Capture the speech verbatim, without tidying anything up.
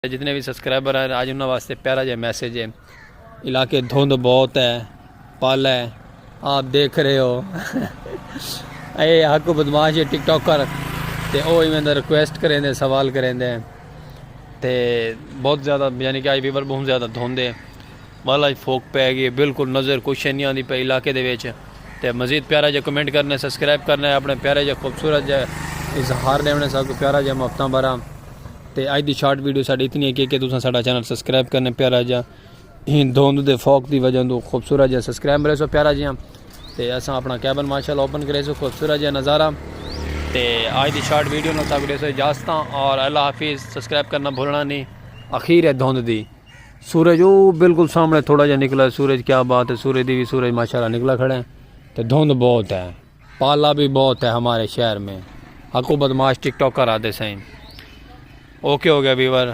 جتنے بھی سبسکرائبر ہیں، آج انہاں واسطے پیارا جہا میسج ہے۔ علاقے دھند بہت ہے، پل ہے، آپ دیکھ رہے ہو۔ اے حق بدماش ہے ٹک ٹاکر، تے او ایویں دا ریکویسٹ کریندے، سوال کریندے۔ تے بہت زیادہ، یعنی کہ آج ویور بہت زیادہ دھند ہے، والا فوک پے گئی، بالکل نظر کچھ نہیں آندی پئی علاقے دے وچ۔ تے مزید پیارا جہا کمنٹ کرنا، سبسکرائب کرنا ہے، اپنے پیارے جہا خوبصورت جہا اظہار ݙیوݨے ساکوں، پیارا جہا محبتاں بھرا۔ تے اڄ دی شارٹ ویڈیو ساݙی اتنی ہے کہ، کہ تساں ساݙا چینل سبسکرائب کرنے، پیارا جہا ایں دھند دے فوک دی وجہ توں خوبصورت جہا سبسکرائب کریسو، پیارا جہا۔ تے اساں اپݨا کیبن ماشاءاللہ اوپن کریسو، خوبصورت جہا نظارہ۔ تے اڄ دی شارٹ ویڈیو نال ساکوں ݙیسو اجازتاں اور اللہ حافظ۔ سبسکرائب کرنا بھولݨا نہیں۔ اخیر ہے دھند دی، سورج او بالکل سامݨے تھوڑا جہا نکلا ہے سورج، کیا بات ہے، سورج دی بھی، سورج ماشاءاللہ نکلا کھڑا ہے۔ تے دھند بہت ہے، پالا بھی بہت ہے ہمارے شہر میں۔ حقو بدماش ٹک ٹاکر آتے سائیں۔ اوکے ہو گیا ویور،